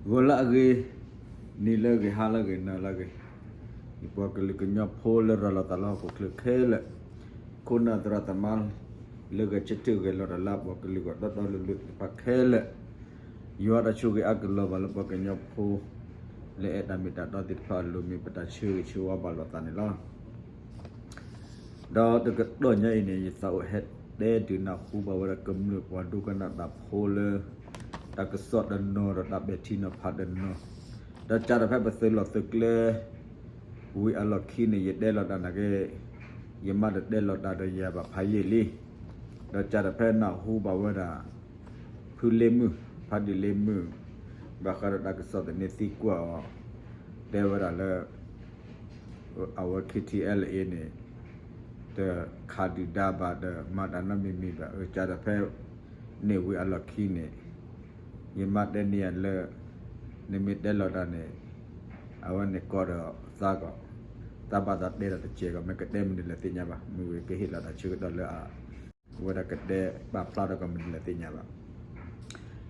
ဂီၤလၢအဂ့ၤ, နံၤလၢအဂ့ၤ, ဟါလၢအဂ့ၤ, နၤလၢအဂ့ၤ, ယပှၤကလုာ်ကညီဖိလၢရၤလီၤသးလၢဟီၣ်ခိၣ်ချၢခဲလၢာ်, ခိၣ်နၢ်သရၣ်သမါ လၢဂဲၤဆၢထၢၣ်ဂဲၤလီၤတၢ်လၢအပှၤကလုာ်ဂီၢ်ဒီဒီလုာ်လုာ်သ့ၣ်တဖၣ်ခဲလၢာ်, ယွၤတၢ်ဆိၣ်ဂ့ၤအါကလီၤဘၣ်လၢပှၤကညီဖိ လၢအဲၣ်တၢ်မ့ၢ်တၢ်တီသ့ၣ်တဖၣ်အလိၤ မ့ၢ်ပတၢ်ဆၢဂ့ၤဆၢဝါဘၣ်လိာ်သးန့ၣ်လီၤ. ဒီးတကတီၢ်ညါအံၤန့ၣ် ယသးအိၣ်ဟဲတဲဒုးနၢ်ဟူဘၣ်ဝဲဒၣ်ကမျၢၢ်ပှၤဒိကနၣ်တၢ်ဖိလၢ တၢ်ကစီၣ်တနီၤဒီးတၢ်ပဲာ်ထံနီၤဖးတနီၤ, ဒီးကၢ်ဒီးဖဲပသုးလီၢ်သုးကျဲ ဝံၤအလီၢ်ခံန့ၣ် ယတဲလီၤတၢ်နာ်က့, ယမါတတဲလီၤတၢ်ဒီးယၤဘၣ်ဖးယံာ်လံ, ဒီးကၢ်ဒီးဖဲနၢ်ဟူဘၣ်ဝဲဒၣ် ဖုလ့မုၢ်, ဖါတံၢ်လ့မုၢ်, ဘၣ်ဃးဒီးတၢ်ကစီၣ်သန့သံကွၢ်အီၤ, တဲဝဲဒၣ်လၢ အဝဲ KTLA န့ၣ် တခးဒုၣ်ဒါဘၣ်ဒီး မၤတၢ်နီတမံၤမံၤဘၣ်, အကၢ်ဒီးဖဲန့ၣ်ဝံၤအလီၢ်ခံန့ၣ် ယမါတဲန့ၢ်ယၤလၢ နမ့ၢ်တဲလီၤတၢ်န့ၣ် အဝဲန့ၣ်ကီဒီးသးကီး, သးဘၣ်သးတဲဒီးတစဲးကီး, မ့ၢ်ကတဲမနုၤလဲၣ်သ့ၣ်ညါဘၣ်, မ့ၢ်ဝံၤကဟ့ၣ်လီၤတၢ်ဆၢကတီၢ်လၢအ ဝဲဒၣ်ကတဲပာ်ဖျါထီၣ်ကီးမနုၤလဲၣ်သ့ၣ်ညါဘၣ်.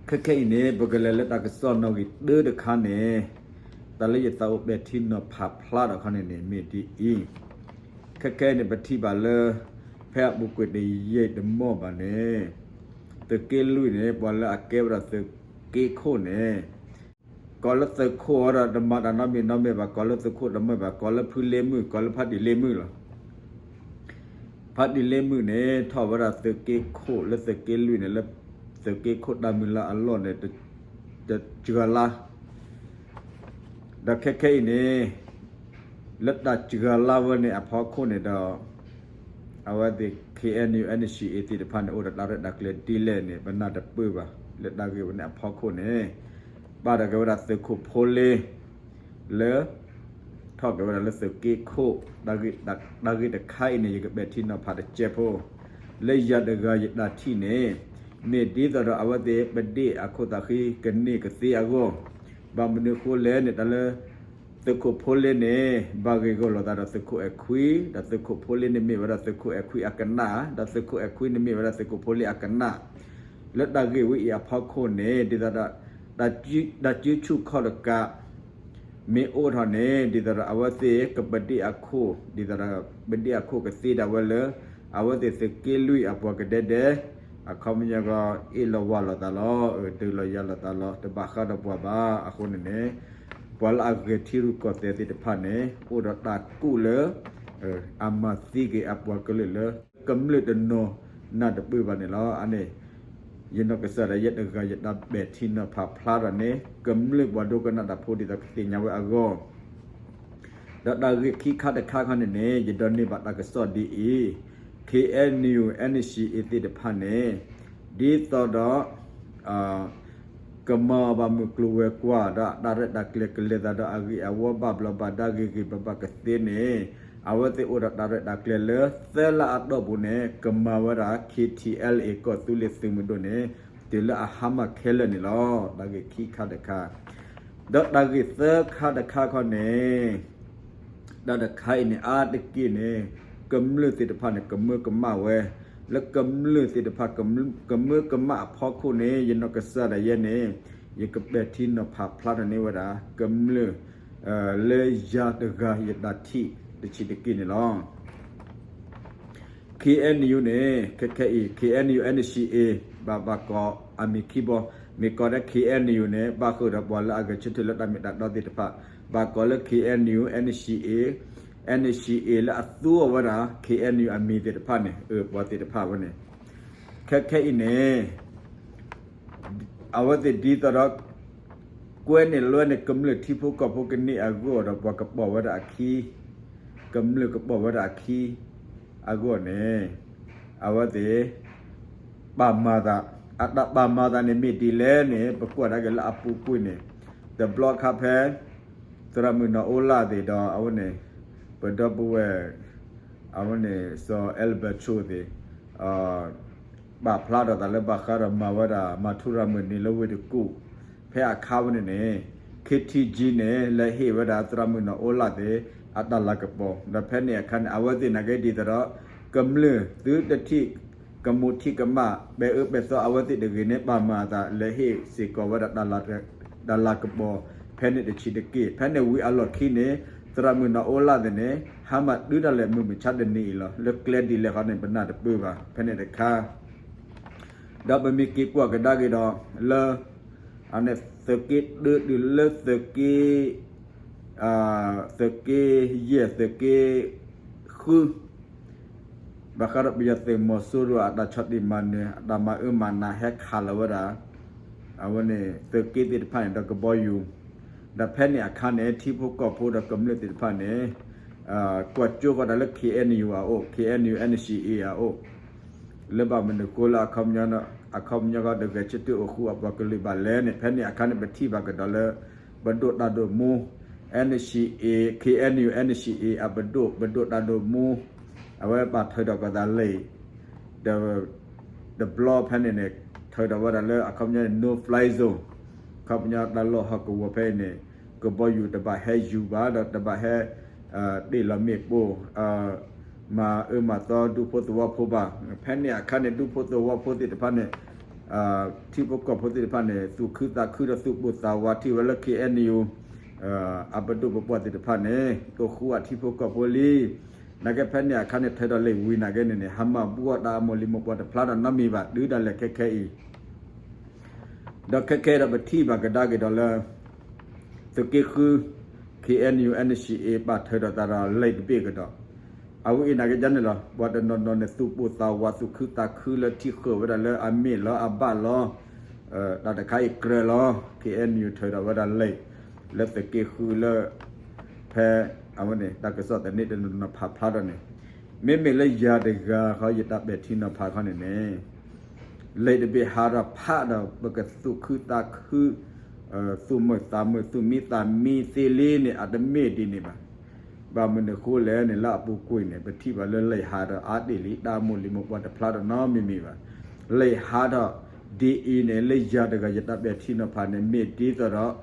ခဲခဲအံၤန့ၣ် ပကလဲၤလၢတၢ်ကစီၣ်နီၣ်ဂံၢ်တၢတခါန့ၣ်, တၢ်လၢယသးအိၣ်ပဲာ်ထံနီၤဖးဖျါထီၣ်ခီန့ၣ်န့ၣ် မ့ၢ်ဒ်အံၤ, ခဲခဲအံၤန့ၣ် ပထံၣ်ဘၣ်လၢ ဖဲအပူၤကွံာ်တယံာ်တမီၢ်ဘၣ်န့ၣ် သုးက့လွံၢ်န့ၣ် ပှၤလၢအကဲဝဲဒၣ်သုးက့ခိၣ်န့ၣ် ကိးလၢသုးခိၣ်အီၤဒီး တမၤတၢ်နီတမံၤနီတမံၤဘၣ်, ကိးလၢသုးခိၣ်တမ့ၢ်ဘၣ်, ကိးလၢဖုလ့မုၢ်, ကိးလၢဖါတံၢ်လ့မုၢ်လီၤ. ဖါတံၢ်လ့မုၢ်န့ၣ် ထီၣ်ဝဲဒၣ်သုးက့ခိၣ်လၢသုးက့လွံၢ်န့ၣ် လၢသုးက့ခိၣ်တၢ်မုၢ်လၢ်အလီၢ်န့ၣ် တစှၤလါ ဒီးခဲခဲအံၤန့ၣ် လၢတၢ်စှၤလါဝဲန့ၣ်အဖီခိၣ်န့ၣ်ဒီး အဝဲသ့ၣ် KNU NCA သ့ၣ်တဖၣ်န့ၣ် အိၣ်ဒီးတၢ်ရဲၣ်တၢ်ကျဲၤဒ်လဲၣ်န့ၣ် ပနၢ်တပၢၢ်ဘၣ်. လၢတၢ်ဂ့ၢ်ဝဲန့ၣ်အဖီခိၣ်န့ၣ် ဘၣ်ဒီးကဲဝဲဒၣ်သုးခိၣ်ဖိလ့ လၢ ထီၣ်က့ၤဝဲဒၣ်လၢသုးက့ခိၣ်, တၢ်ဂ့ၢ်တခါအံၤန့ၣ် ယကပဲာ်ထံနီၤဖးတစဲးဖိ လၢယၤတဂၤယတၢ်ထံၣ်န့ၣ် မ့ၢ်ဒ်သိးဒီးအဝဲသ့ၣ်ပဒ့ၣ်အခိၣ်သးဃံကန့ၢ်ကသ့အဂီၢ်, ဘၣ်မနုၤအဃိလဲၣ်န့ၣ် တၢ်လၢ သုးခိၣ်ဖိလ့န့ၣ် ဘၣ်ဂ့ၢ်ဂီၢ်လိာ်သးဒီးသုးခိၣ်အဲၣ်ခွံ, ဒီးသုးခိၣ်ဖိလ့န့ၣ်မ့ၢ်ဝဲဒၣ်သုးခိၣ်အဲၣ်ခွံအကနၣ်, ဒီးသုးခိၣ်အဲၣ်ခွံန့ၣ်မ့ၢ်ဝဲဒၣ်သုးခိၣ်ဖိလ့အကနၣ်, လၢတၢ်ဂ့ၢ်ဝဲအံၤအဖီခိၣ်န့ၣ် ဒ်သိးဒီး တၢ်စုဆူၣ်ခီၣ်တကး မ့ၢ်အိၣ်ထီၣ်န့ၣ် ဒ်သိးဒီးအဝဲသ့ၣ်ကပဒ့ၣ်အခိၣ်, ဒ်သိးဒီးပဒ့ၣ်အခိၣ်ကသ့ဒၣ်ဝဲလၢ အဝဲသ့ၣ်သုးက့လွံၢ်အပှၤကဒဲဒဲ, အခီပညီကီး အ့ၣ်လိာ်ဝါလိာ်သးလီၤ, ဒုးလိာ်ယၤလိာ်သးလီၤ, တဘၣ်ဃးဒီးပှၤဘၣ်. အဃိန့ၣ်န့ၣ် ပှၤလၢအဂဲၤထံရူၢ်ကီၢ်သဲးသ့ၣ်တဖၣ်န့ၣ် အိၣ်ဒီးတၢ်ကူၣ်လၢ အမၤသံက့ၤအပှၤကလုာ်လၢ ကမျၢၢ်တနီၤနၢ်တပၢၢ်ဘၣ်န့ၣ်လီၤ. အန့ၣ် ယနီၢ်ကစၢ်ဒၣ်ယဲတဂၤယတၢ်ပဲာ်ထံနီၤဖးဖျါထီၣ်န့ၣ် ကမျၢၢ်ပှၤဒိကနၣ်တၢ်ဖိဒ်သိးကသ့ၣ်ညါဝဲအဂီၢ်, ဒီးတၢ်ဂ့ၢ်ခံခါတခါခီန့ၣ်န့ၣ် ယဒိးန့ၢ်ဘၣ်တၢ်ကစီၣ်ဒ်အံၤ, KNU NCA သ့ၣ်တဖၣ်န့ၣ် ဒ်သိးဒီး ကမၤအီၤဘၣ်မုၢ်ကျိၤဝဲၤကွာ် ဒီးတၢ်ရဲၣ်တၢ်ကျဲၤကလဲၤသးဒီးအဂ့ၢ်အဝီဘၣ်ဘျီးဘၣ်ဒါဂ့ၤဂ့ၤဘၣ်ဘၣ်ကသ့န့ၣ်, အဝဲသ့ၣ်အိၣ်ဒီးတၢ်ရဲၣ်တၢ်ကျဲၤလၢ သၢလါအတီၢ်ပူၤန့ၣ် ကမၤဝဲဒၣ် KTLA ကီၢ်သူလ့ၤသုးမုၢ်ဒိၣ်န့ၣ် တုၤလၢအဟါမၢ်ခဲလၢာ်န့ၣ်လီၤ. တၢ်ဂ့ၢ်ခံခါတခါ ဒီးတၢ်ဂ့ၢ်သၢခါတခါခီန့ၣ် တၢ်တခါအံၤန့ၣ် အါတက့ၢ်န့ၣ် ကမျၢၢ်သ့ၣ်တဖၣ်န့ၣ် ကမၢကမၣ်ဝဲ, လၢကမျၢၢ်သ့ၣ်တဖၣ် ကမၢကမၣ်အဖီခိၣ်န့ၣ် ယနီၢ်ကစၢ်ဒၣ်ယဲန့ၣ် ယကပဲာ်ထံနီၤဖးဖျါထီၣ်န့ၢ်ဝဲဒၣ် ကမျၢၢ် လၢယၤတဂၤယတၢ်ထံၣ်တဆံးတက့ၢ်န့ၣ်လီၤ. KNU န့ၣ် ခဲခဲအံၤ KNU NCA ဘၣ်ဘၣ်ကိးအမံၤခံဘီ, မ့ၢ်ကိးဒီး KNU န့ၣ် ဘၣ်ဃုာ်ဒီးပှၤလၢအဂဲၤဆၢထၢၣ်လၢတၢ်မ့ၢ်တၢ်တီသ့ၣ်တဖၣ်, ဘၣ်ကိးလၢ KNU NCA, NCA လၢအသူအီၤဝဲဒၣ် KNU အမံၤသ့ၣ်တဖၣ်န့ၣ် အပှၤသ့ၣ်တဖၣ်ဝဲန့ၣ်, ခဲခဲအံၤန့ၣ် အဝဲသ့ၣ်ဒ်သိးဒီး ကွဲန့ၢ်လွဲန့ၢ်ကမျၢၢ်ထံဖိကီၢ်ဖိကန့ၢ်အဂီၢ်ဒီး ပှၤကပိာ်ဝဲဒၣ်အခံ, ကမျၢၢ်ကပိာ်ဝဲဒၣ်အခံအဂီၢ်န့ၣ် အဝဲသ့ၣ် ပာ်မၤသး, အတၢ်ပာ်မၤသးန့ၣ်မ့ၢ်ဒ်လဲၣ်န့ၣ် ပကွၢ်ဒၣ်က့ၤလၢအပူၤကွံာ်န့ၣ် တဘျီခါဖဲ သရၣ်မုၣ်နီၢ်အိလၣ်သ့ၣ်ဒီး အဝဲန့ၣ် ပဒီပုၢ်ဝဲၢ် အဝဲန့ၣ် စီၤအဲလ်ဘၢၣ်ဆိၣ်သ့ၣ် ပာ်ဖျါထီၣ်သးလၢဘၣ်ဃးဒီးမၤဝဲဒၣ် မၤထူရၤမုၢ်နံၤလၢဝ့ၢ်တကူၣ် ဖဲအခါဝဲန့ၣ်န့ၣ် KTG န့ၣ် လဲၤဟ့ၣ်ဝဲဒၣ်သရၣ်မုၣ်နီၢ်အိလၣ်သ့ၣ် အတၢ်လၤကပီၤ ဒီးဖဲန့ၣ်အခါန့ၣ် အဝဲသ့ၣ်နာ်က့ဒ်သိးဒီး ကမျၢၢ်သုတထံၣ်ကမူးထံၣ်ကမၣ် ပဲာ်အၢပဲာ်သီအဝဲသ့ၣ်တဂ့ၤန့ၣ် ပာ်မၤအသး လဲၤဟ့ၣ်စ့ၢ်ကီးဝဲဒၣ်တၢ်လၤ ဒၤလၤကပီၤ ဖဲန့ၣ်တဆံးတက့ၢ်. ဖဲန့ၣ်ဝံၤအလီၢ်ခံန့ၣ် သရၣ်မုၣ်နီၢ်အိလၣ်သ့ၣ်န့ၣ် ဟါမၢ်တုၤဒၣ်လဲာ်မုၢ်မဆါတနံၤအံၤလီၤ. လၢကျဲဒ်လဲၣ်ဃီန့ၣ် ပနၢ်တပၢၢ်ဘၣ်. ဖဲန့ၣ်တခါ ဒီးပမ့ၢ်က့ၤကွၢ်ကဒါက့ၤဒီး လၢ အန့ၣ်သုးက့တၢတုၤလၢသုးက့ သုးက့ယဲၢ် သုးက့ဃု ဘၣ်ဃးဒီးပယီၤသုးမီၤစိရိၤအတၢ်ဆီၣ်တံၢ်မၤနၢၤ အတၢ်မၤအၢမၤနးဟဲခးလီၤဝဲဒၣ် အဝဲန့ၣ် သုးက့သ့ၣ်တဖၣ်န့ၣ် ဒီးကဘီယူၤ ဒီးဖဲန့ၣ်အခါန့ၣ် ထံဖိကီၢ်ဖိဒီးကမျၢၢ်သ့ၣ်တဖၣ်န့ၣ် ကွၢ်ကၠိဃီၤတၢ်လၢ K N U အအိၣ် K N U N C A အအိၣ် လၢဘၣ်မနုၤဃိလၢ အခီပညီဃီတဂဲၤဆၢထၢၣ်အိၣ်ဃူအပှၤကလုာ်ဘၣ်လဲၣ်န့ၣ် ဖဲန့ၣ်အခါန့ၣ် ပထံၣ်ဘၣ်ကဒီးလၢ ပဒိၣ်တၢ်ဒိၣ်မူ N C A K N U N C A အပဒိၣ် ပဒိၣ်တၢ်ဒိၣ်မူ အဝဲပာ်ထၢထီၣ်ကီးသးလံာ် ဒီး တဘျီဖဲန့ၣ်န့ၣ် ထၢထီၣ်ဝဲဒၣ်လၢအခီပညီန့ၣ် no fly zone အခီပညီတၢ်လီၢ်ဟီၣ်ကဝီၤဖဲအံၤန့ၣ် ကဘီယူၤတဘၣ်ဟဲယူၤဘၣ် ဒီးတဘၣ်ဟဲ တ့ၢ်လီၤမ့ၣ်ပိၢ် မၤအၢမၤသီဒူဖိသဝီဖိဘၣ်. ဖဲန့ၣ်အခါန့ၣ် ဒူဖိသဝီဖိသ့ၣ်တဖၣ်န့ၣ် ထံဖိကီၢ်ဖိသ့ၣ်တဖၣ်န့ၣ် သူၣ်ခုသးခုဒီးသူၣ်ပိၢ်သးဝးထံၣ်ဝဲလၢ K N U အပဒိၣ်ပပှၢ်သ့ၣ်တဖၣ်န့ၣ် ကအိၣ်ဃူအထံဖိကီၢ်ဖိလံ. နာ်က့ဖဲန့ၣ်အခါန့ၣ် ထၢထီၣ်လံာ်ဝံၤနာ်က့န့ၣ်န့ၣ် ဟါမၢ်ဘူၣ်အီၣ်တၢ်အမိၢ်လံၤမိၢ်ပှၢ်တဖျါဒီးနီတမံၤဘၣ် တုၤဒၣ်လဲာ်ခဲခဲအံၤ ဒီးခဲခဲဒီးပထံၣ်ဘၣ်ကဒါက့ၤဒီးလၢ သုးက့ဃု K N U N C A ပာ်ထၢထီၣ်သးဒီးလံာ်တဘ့ၣ်ကဒီး အဝဲအံၤနာ်က့ဒ်န့ၣ်လီၤ. ပှၤတနီၤနီၤန့ၣ် သူၣ်ပိၢ်သးဝးသူၣ်ခုသးခုလၢထံၣ်ဃုာ်ဝဲဒၣ်လၢအမ့ၢ်လီၤအဘၣ်လီၤ တၢ်တခါအံၤကြၢးလီၤ. K N U ထၢထီၣ်ဝဲဒၣ်လံာ် လၢသုးက့ဃုလၢ ဖဲ အဝဲန့ၣ် တၢ်ကစီၣ်သန့တနီၤနီၤဖးဖျါထီၣ်န့ၣ် မ့မ့ၢ်လၢယၤတဂၤဃီ ယတၢ်ပဲာ်ထံနီၤဖးခီန့ၣ်န့ၣ် လံာ်တဘ့ၣ်ဟးထီၣ်ဖးဒီး ပကသူၣ်ခုသးခု သူၣ်မုာ်သးမုာ် သူၣ်မံသးမံသ့လံန့ၣ် အတမ့ၢ်ဒ်န့ၣ်ဘၣ်. ဘၣ်မနုၤဃိလဲၣ်န့ၣ် လၢအပူၤကွံာ်န့ၣ် ပထံၣ်ဘၣ်လၢလံာ်ဟးဒီးအါတ့ၢ်လံ တၢ်မိၢ်လံၤမိၢ်ပှၢ်တဖျါဒီးနီတမံၤမံၤဘၣ်. လံာ်ဟးထီၣ်ဒ်အံၤန့ၣ် လၢယၤတဂၤယတၢ်ပဲာ်ထံနီၤဖးန့ၣ် မ့ၢ်ဒ်သိးဒီး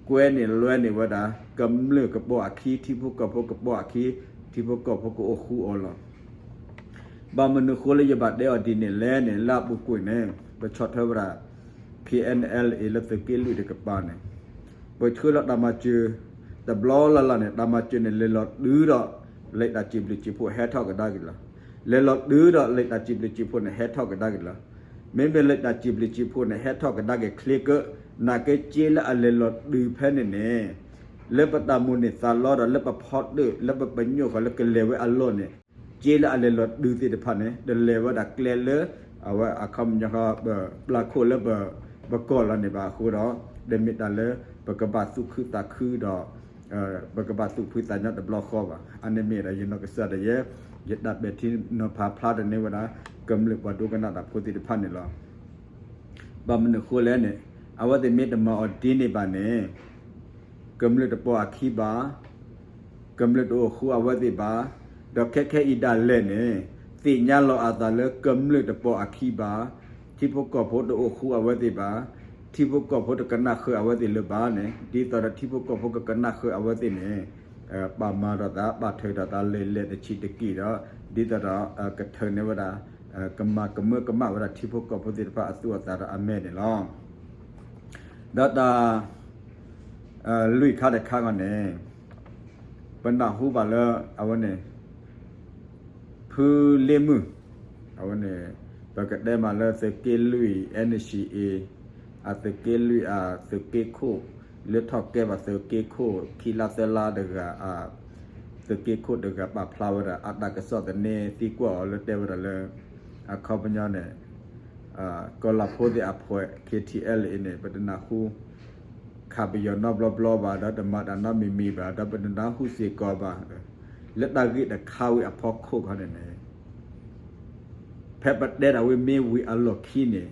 ကွဲန့ၣ်လွဲန့ၢ်ဝဲဒၣ် ကမျၢၢ်ကပိာ်အခံ ထံဖိကီၢ်ဖိကပိာ်အခံ ထံဖိကီၢ်ဖိကအိၣ်ဃူအီၤလီၤ. ဘၣ်မနုၤဃိလၢယဘၣ်တဲအီၤဒ်န့ၣ်လဲၣ်န့ၣ် လၢအပူၤကွံာ်န့ၣ် ပဆီၣ်ထွဲဝဲဒၣ် K N L A လၢသုးက့လွံၢ်တကပၤန့ၣ် ပဆှၢလီၤတၢ်မၤစၢၤ တဘျီလၢ်လၢ်န့ၣ် တၢ်မၤစၢၤန့ၣ် လဲၤလီၤတုၤဒီး လံာ်တၢ်စံးဘျုးစံးဖှိၣ်ဟဲထီၣ်ကဒါက့ၤလီၤ. လဲၤလီၤတုၤဒီးလံာ်တၢ်စံးဘျုးစံးဖှိၣ်န့ၣ် ဟဲထီၣ်ကဒါက့ၤလီၤ. မ့မ့ၢ်လံာ်တၢ်စံးဘျုးစံးဖှိၣ်န့ၣ် ဟဲထီၣ်ကဒါက့ၤချ့ကၢ နာ်က့စ့လၢအလဲၤလီၤတုၤဖဲန့ၣ်န့ၣ် လၢပတၢ်မိၣ်န့ၢ်သးလီဒီး လၢပဖီတၢၣ် လၢပပညိၣ်ဃီလၢကလဲၤဝဲအလီၢ်န့ၣ် စ့လၢအလဲၤလီၤတုၤသ့ၣ်တဖၣ်န့ၣ် တလဲၤဝဲဒၣ်ကျဲလၢ အဝဲအခီပညီ ပပျၢ်ခိၣ်လၢပ ပကီၢ်လီၤန့ၣ်ဘၣ်အဃိဒီး တမ့ၢ်တၢ်လၢ ပကဘၣ်သူၣ်ခုသးခုဒီး ပကဘၣ်သူၣ်ဖှံသးညီတဘျီဃီဘၣ်. အန့ၣ်မ့ၢ်ဒၣ်ယနီၢ်ကစၢ်ဒၣ်ယဲ ယတၢ်ပဲာ်ထံနီၤဖးဖျါတန့ၢ်ဝဲဒၣ် ကမျၢၢ်ပှၤဒိကနၣ်တၢ်ဖိသ့ၣ်တဖၣ်န့ၣ်လီၤ. ဘၣ်မနုၤဃိလဲၣ်န့ၣ် အဝဲသ့ၣ်မ့ၢ်တမၤအီၤဒ်န့ၣ်ဘၣ်န့ၣ် ကမျၢၢ်တပိာ်အခံဘၣ်, ကမျၢၢ်တအိၣ်ဃူအဝဲသ့ၣ်ဘၣ်, ဒီးခဲခဲအံၤဒၣ်လဲာ်န့ၣ် သ့ၣ်ညါလီၤအသးလၢကမျၢၢ်တပိာ်အခံဘၣ်, ထံဖိကီၢ်ဖိတအိၣ်ဃူအဝဲသ့ၣ်ဘၣ်, ထံဖိကီၢ်ဖိတကနၣ်ဃုာ်အဝဲသ့ၣ်လၢၤဘၣ်န့ၣ် ဒ်သိးဒီးထံဖိကီၢ်ဖိကကနၣ်ဃုာ်အဝဲသ့ၣ်န့ၣ် ပာ်မၤထီၣ်သး ပာ်ထၢထီၣ်သးလံာ်လဲၢ်တဆံးတက့ၢ်ဒီး ဒ်သိးဒီး ကထၢန့ၢ်ဝဲဒၣ် ကမၤကမၢကမၣ်ဝဲဒၣ်ထံဖိကီၢ်ဖိသ့ၣ်တဖၣ်အသူၣ်အသးဒီးအမဲာ်န့ၣ်လီၤ. ဒီးတၢ် လွံၢ်ခါတခါဂီၢ်န့ၣ် ပနၢ်ဟူဘၣ်လၢ အဝဲန့ၣ် ဖုလ့မုၢ် အဝဲန့ၣ် ပကတဲမးလၢသုးက့လွံၢ် N C A အသုးက့လွံၢ်အသုးက့ခိၣ် လၢထီၣ်ကဲဘၣ်သုးက့ခိၣ် ခံလါသၢလါတဂၤ သုးက့ခိၣ်တဂၤပာ်ဖျါဝဲဒၣ် အတၢ်ကစီၣ်သန့သံကွၢ်အီၤလၢတဲဝဲဒၣ်လၢ အခီပညီန့ၣ် ကီၢ်လၤဖိသ့ၣ်အဖှဲး K T L A န့ၣ် ပတနၢ်ဟူ ခးပယီၤနီတဘျီဘျီဘၣ် ဒီးတမၤတၢ်နီတမံၤမံၤဘၣ် ဒီးပတနၢ်ဟူစ့ၢ်ကီးဘၣ် လၢတၢ်ဂ့ၢ်တခါဝံၤအဖီခိၣ်ခီန့ၣ်န့ၣ် ဖဲပတဲဒၣ်ဝဲမ့ၢ်ဝံၤအလီၢ်ခံန့ၣ်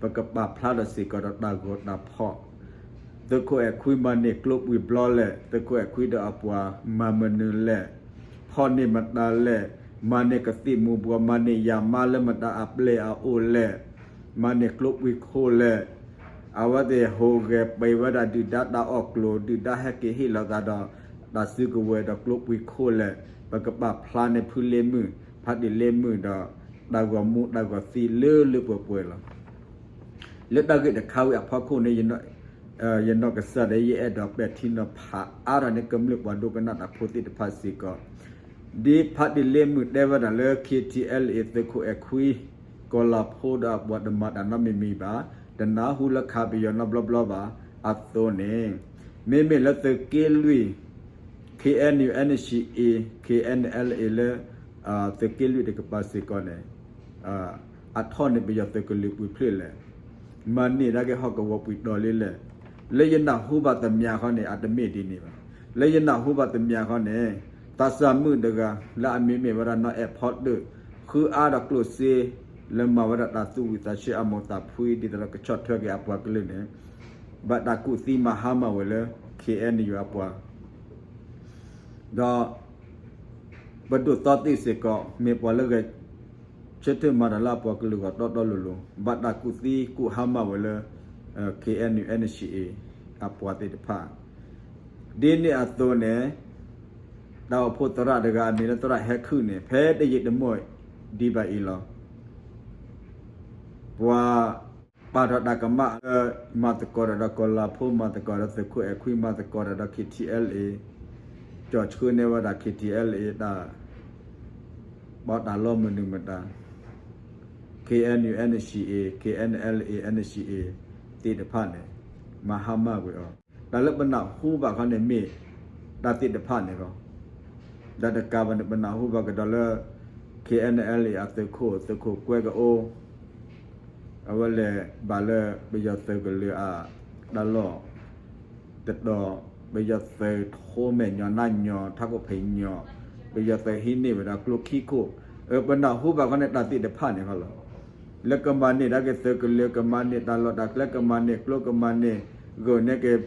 ပကပာ်ဖျါထီၣ်စ့ၢ်ကီးဒီးတၢ်ဂီၤတၢ်ဖီၣ် သုးခိၣ်အဲၣ်ခွံမၤန့ၢ်ကျိပှံၤဘျီလဲၣ်, သုးခိၣ်အဲၣ်ခွံဒီးအပှၤမၤမနုၤလဲၣ်, ဖီၣ်န့ၢ်မတၤလဲၣ်, မၤန့ၢ်ကသံၣ်မူၤဘှီး မၤန့ၢ်ယၤမါလၢမတၤအပျဲၢ်အအိၣ်လဲၣ်, မၤန့ၢ်ကျိပှံၤခိၣ်လဲၣ်, အဝဲသ့ၣ်ဟူးဂဲၤပှဲၤဝဲဒၣ်ဒုၣ်ဒါတၢ်အီၣ်ကျိၤ ဒုၣ်ဒါဟဲက့ၤဟ့ၣ်လီၤသးဒီး တၢ်စုကဝဲၤဒီးကျိပှံၤခိၣ်လဲၣ်, ပကပာ်ဖျါန့ၢ်ဖုလ့မုၢ် ဖးတံၢ်လ့မုၢ်ဒီး တၢ်ဂီၤမူတၢ်ဂီၤသံလၢလၢပှဲၤပှဲၤလီၤ. လၢတၢ်ဂ့ၢ်တခါဝံၤအဖီခိၣ်န့ၣ် ယနီၢ်ကစၢ်ဒီး ယအဲၣ်ဒိးပဲာ်ထံနီၤဖးအါထီၣ်န့ၢ်ကမျၢၢ်ပှၤဒိကနၣ်တၢ်ဖိသ့ၣ်တဖၣ်စ့ၢ်ကီး, ဒ်ဖးတံၢ်လ့မုၢ်တဲဝဲဒၣ်လၢ KTLA သုးခိၣ်အဲၣ်ခွံ ကီၤလၤဖိဒီးအပှၤတမၤတၢ်နီတမံၤမံၤဘၣ်, တနၢ်ဟူလၢခးပယီၤနီတဘျီဘျီဘၣ်အသိးန့ၣ်, မ့မ့ၢ်လၢသုးက့လွံၢ် KNU NCA KNLA လၢ သုးက့လွံၢ်တကပၤစ့ၢ်ကီးန့ၣ် အထီၣ်န့ၢ်ပယီၤသုးကလုာ်ပူၤဖျဲးလဲၣ်, မၤန့ၢ်ဒၣ်က့ၤဟီၣ်ကဝီၤပှံၤတီၤလံလဲၣ်. လၢယနၢ်ဟူဘၣ်တမံၤဃီန့ၣ် အတမ့ၢ်ဒ်န့ၣ်ဘၣ်. လၢယနၢ်ဟူဘၣ်တမံၤဃီန့ၣ် သးစၢ်မုၣ်တဂၤ လၢအမံၤမ့ၢ်ဝဲဒၣ်နီၢ်အဲၣ်ဖီတၢၣ် ဃုအါဒီးကျိၣ်စ့ လၢမၤဝဲဒၣ်တၢ်သူၣ်ဝံၣ်သးဆၢအမိၢ်သးဖှံ ဒ်သိးဒီးကဆီၣ်ထွဲက့ၤအပှၤကလုာ်န့ၣ် ဘၣ်တၢ်ကူၣ်သံမၤဟါမၢ်ဝဲလၢ KNU အပှၤ ဒီး ပဒိၣ်သီသ့ၣ်စ့ၢ်ကီး မ့ၢ်ပှၤလၢဂဲၤဆၢထၢၣ်မၤတၢ်လၢအပှၤကလုာ်ဂီၢ်တီတီလိၤလိၤ ဘၣ်တၢ်ကူၣ်သံကူၣ်ဟါမၢ်ဝဲလၢ KNU NCA အပှၤသ့ၣ်တဖၣ် ဒ်န့ၣ်အသိးန့ၣ် တၢ်အိၣ်ဖှိၣ်သရၣ်တဂၤအမံၤလၢသရၣ်ဟဲခုၣ်န့ၣ် ဖဲတယံာ်တမီၢ်ဒံးဘၣ်အံၤလီၤ. ပှၤပာ်ထီၣ်တၢ်ကမၣ်လၢ မၤသကိးတၢ်ဒီးကီၤလၤဖိ မၤသကိးဒီးသုးခိၣ်အဲၣ်ခွံ မၤသကိးတၢ်ဒီး KTLA ကၠီၣ်ဆှၢန့ၢ်ဝဲဒၣ် KTLA တၢ် ဘၣ်တၢ်လီၢ်မနုၤမတၤ KNU NCA KNLA NCA သ့ၣ်တဖၣ်န့ၣ် မၤဟါမၢ်ကွံာ်အီၤ တၢ်လၢပနၢ်ဟူဘၣ်ခီန့ၣ်မ့ၢ် တၢ်သ့ၣ်တဖၣ်န့ၣ်လီၤ. ဒီးတကးဘၣ်န့ၣ် ပနၢ်ဟူဘၣ်ကဒီးလၢ KNLA အသုးခိၣ် သုးခိၣ်ကွဲကအိ အဝဲလဲၤဘၣ်လၢပယီၤသုးကလၢၤအတၢ်လီၢ် တတီၤ ပယီၤသုးထိမဲာ်ညီနါညီ ထးခိၣ်ဖံးညီ ပယီၤသုးဟံးန့ၢ်ဝဲဒၣ်ကျိခံခိၣ် ပနၢ်ဟူဘၣ်ခီန့ၣ်တၢ်သ့ၣ်တဖၣ်န့ၣ်လီၤ. လၢကမၤန့ၢ်ဒၣ်က့ၤသုးကလၢၤ ကမၤန့ၢ်တၢ်လီၢ်တၢ်ကျဲ ကမၤန့ၢ်ကျိ ကမၤန့ၢ်ဂုာ်န့ၢ်က့ၤ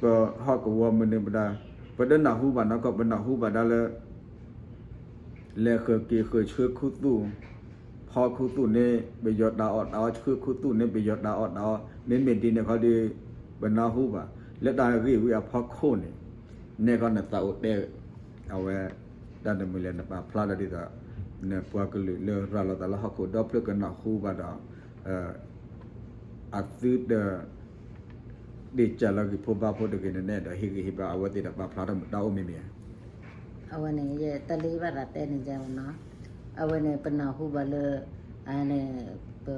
ပဟီၣ်ကဝီၤမနုၤမတၤ ပတနၢ်ဟူဘၣ်နီၢ်ကီၢ် ပနၢ်ဟူဘၣ်ဒၣ်လၢ လဲၤဃုာ်က့ၤဃုာ်ဆှၢခူသူၣ် ဖီခူသူၣ်န့ၣ် ပယီၤတၢ်အီၣ်တၢ်အီ ဆှၢခူသူၣ်န့ၣ် ပယီၤတၢ်အီၣ်တၢ်အီ မ့မ့ၢ်ဒ်န့ၣ်ခီဒီး ပနၢ်ဟူဘၣ် လၢတၢ်ဂ့ၢ်ဝံၤအဖီခိၣ်န့ၣ် နဲၣ်ခီနသးအိၣ်တဲ အဝဲ တၢ်နမုာ်လဲၣ်နပာ်ဖျါဒီးဒ်သိး နပှၤကလုာ်လၢရၤလီၤသးလၢဟီၣ်ခိၣ်ဒီဖျၢၣ်ကနၢ်ဟူဘၣ်ဒီး အသုတ ဒ့ၣ်စၢ်လၢဂံၢ်ဖိဘါဖိတဂ့ၤန့ၣ် နအဲၣ်ဒိးဟ့ၣ်ဂံၢ်ဟ့ၣ်ဘါအဝဲသ့ၣ်ဒီးပာ်ဖျါထီၣ်မတၤအိၣ်မ့ၢ်မ့ၢ်ဧါ. အဝဲန့ၣ် ယတၢ်လၢယဘၣ်သးတဲန့ၣ်ယဲနီၤ, အဝဲန့ၣ် ပနၢ်ဟူဘၣ်လၢ အန့ၣ် ပ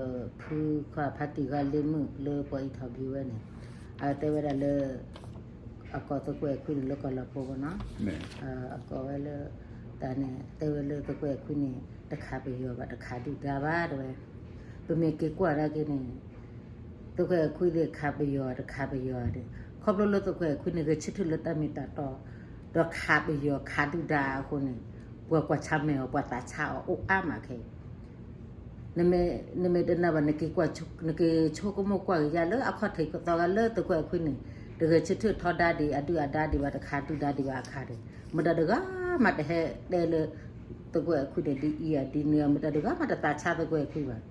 ဖုခွါဖါတံၢ်ဂၤလ့မုၣ်လၢပှၤအံးထီၣ်ဘံဝဲန့ၣ် အတဲဝဲဒၣ်လၢ အကိးသုးခိၣ်အဲၣ်ခွံန့ၣ်လၢကီၤလၤဖိနီၤ, အကိးဝဲလၢ တၢ်န့ၣ် တဲဝဲလၢသုးခိၣ်အဲၣ်ခွံန့ၣ် တခးပယီၤဘၣ် တခးဒုၣ်ဒါဘၣ်တဲဝဲ, ပမ့ၢ်က့ၤကွၢ်ဒၣ်က့ၤန့ၣ် သုးခိၣ်အဲၣ်ခွံသ့ၣ်ခးပယီၤ တခးပယီၤဒီး ခီဖျိလၢသုးခိၣ်အဲၣ်ခွံန့ၣ် ဂဲၤဆၢထၢၣ်လၢတၢ်မ့ၢ်တၢ်တီ ဒီးခးပယီၤခးဒုၣ်ဒါအဃိန့ၣ် ပှၤကွၢ်ဆါမဲာ်အီၤ ပှၤသးဆါအီၤအိၣ်အါမးခဲအံၤ နမ့ၢ်တနာ်ဘၣ် နက့ၤဆိကမိၣ်ကွၢ်က့ၤယၤလၢအခီၣ်ထံးကသီဂၤလၢသုးခိၣ်အဲၣ်ခွံန့ၣ် တဂဲၤဆၢထၢၣ်ထီဒါဒံးအဒုၣ်အဒါဒံးဘၣ် တခးဒုၣ်ဒါဒံးဘၣ်အခါဒီး မတၤတဂၤမးတဟဲတဲလၢ သုးခိၣ်အဲၣ်ခွံန့ၣ် ဒ်အံၤဧါဒ်နုၤဧါ မတၤတဂၤမးတသးဆါသုးခိၣ်အဲၣ်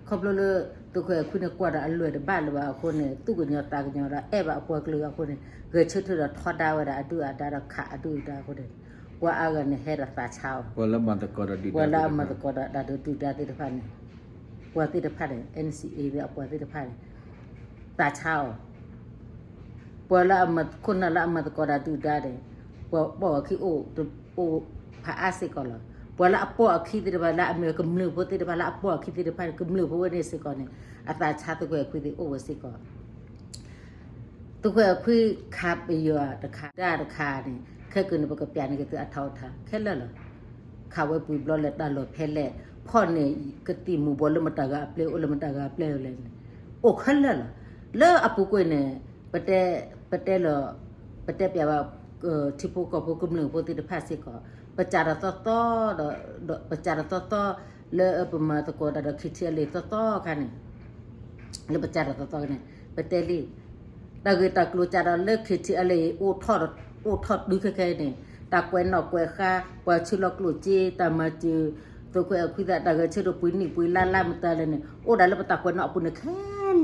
ခွံဘၣ်. ခီဖျိလၢ သုးခိၣ်အဲၣ်ခွံန့ၣ် ကွၢ်ဒီးအလွဲၢ်တဘၣ်လၢၤဘၣ်အဃိန့ၣ် သူၣ်ကညီၤသးကညီၤဒီးအဲၣ်ဘၣ်အပှၤကလုာ်အဃိန့ၣ် ဂဲၤဆၢထၢၣ်ဒီးထီဒါဝဲဒၣ်အဒုၣ်အဒါဒီးခးအဒုၣ်အဒါအဃိန့ၣ် ပှၤအါဂၤန့ၣ်ဟဲဒီးသးဆါအီၤ ပှၤလၢအမၤသကိးဒီးဒုၣ်ဒါသ့ၣ်တဖၣ်န့ၣ် ပှၤသ့ၣ်တဖၣ်န့ၣ် NCA ဒီးအပှၤသ့ၣ်တဖၣ်န့ၣ် သးဆါအီၤ ပှၤလၢအမၤခိၣ်နၢ်လၢအမၤသကိးဒီးဒုၣ်ဒါန့ၣ် ပှၤပိာ်အခံအိၣ် အိၣ်ဖးအါစ့ၢ်ကီးလီၤ. ပှၤလၢအပိာ်အခံသ့ၣ်တဖၣ်လၢအမ့ၢ်ကမျၢၢ်ဖိသ့ၣ်တဖၣ်လၢအပိာ်အခံသ့ၣ်တဖၣ်န့ၣ် ကမျၢၢ်ဖိဝဲန့ၣ်စ့ၢ်ကီးန့ၣ် အသးဆါသုးခိၣ်အဲၣ်ခွံသ့ၣ်အိၣ်ဝဲစ့ၢ်ကီး သုးခိၣ်အဲၣ်ခွံခးပယီၤတခါ ဒုၣ်ဒါတခါန့ၣ် ခဲကနံၣ်န့ၣ် ပကပျးန့ၢ်က့ၤသုအထီၣ်အထါခဲလၢာ်လီၤ. ခးဝဲပှဲၤဘျီလဲၤတၢ်လီၢ်ဖဲလဲၣ် ဖီၣ်န့ၣ် ကသံၣ်မူၤဘှီးလၢမတၤဂၤအပျဲၢ်အိၣ်လၢမတၤဂၤအပျဲၢ်လဲၣ်န့ၣ် အိၣ်ခဲလၢာ်လီၤ. လၢအပူၤကွံာ်န့ၣ် ပတဲ ပတဲလီၤ ပတဲပျးဘၣ် ထံဖိကီၢ်ဖိကမျၢၢ်ဖိသ့ၣ်တဖၣ်စ့ၢ်ကီး ပစးထီၣ်သီသီ ဒီး ပစးထီၣ်သီသီ လၢပမၤသကိးတၢ်ဒီး KTLA သီသီအခါန့ၣ် လၢပစးထီၣ်သီသီန့ၣ် ပတဲလံ တၢ်ဂ့ၢ်တၢ်ကျိၤစးထီၣ်လၢ KTLA အိၣ်ထီၣ်တုၤခဲခဲအံၤန့ၣ် တၢ်ကွဲးနီၣ်ကွဲးဃါ ပှၤဆှၢလီၤကျိၣ်စ့ တၢ်မၤစၢၤ သုးခိၣ်အဲၣ်ခွံသ့ၣ် တၢ်ဂဲၤဆၢထၢၣ်ပှဲၤနံၣ်ပှဲၤလါလါမတၤလဲၣ်န့ၣ် အိၣ်ဒၣ်လၢပတၢ်ကွဲးနီၣ်အပူၤန့ၣ်ခဲ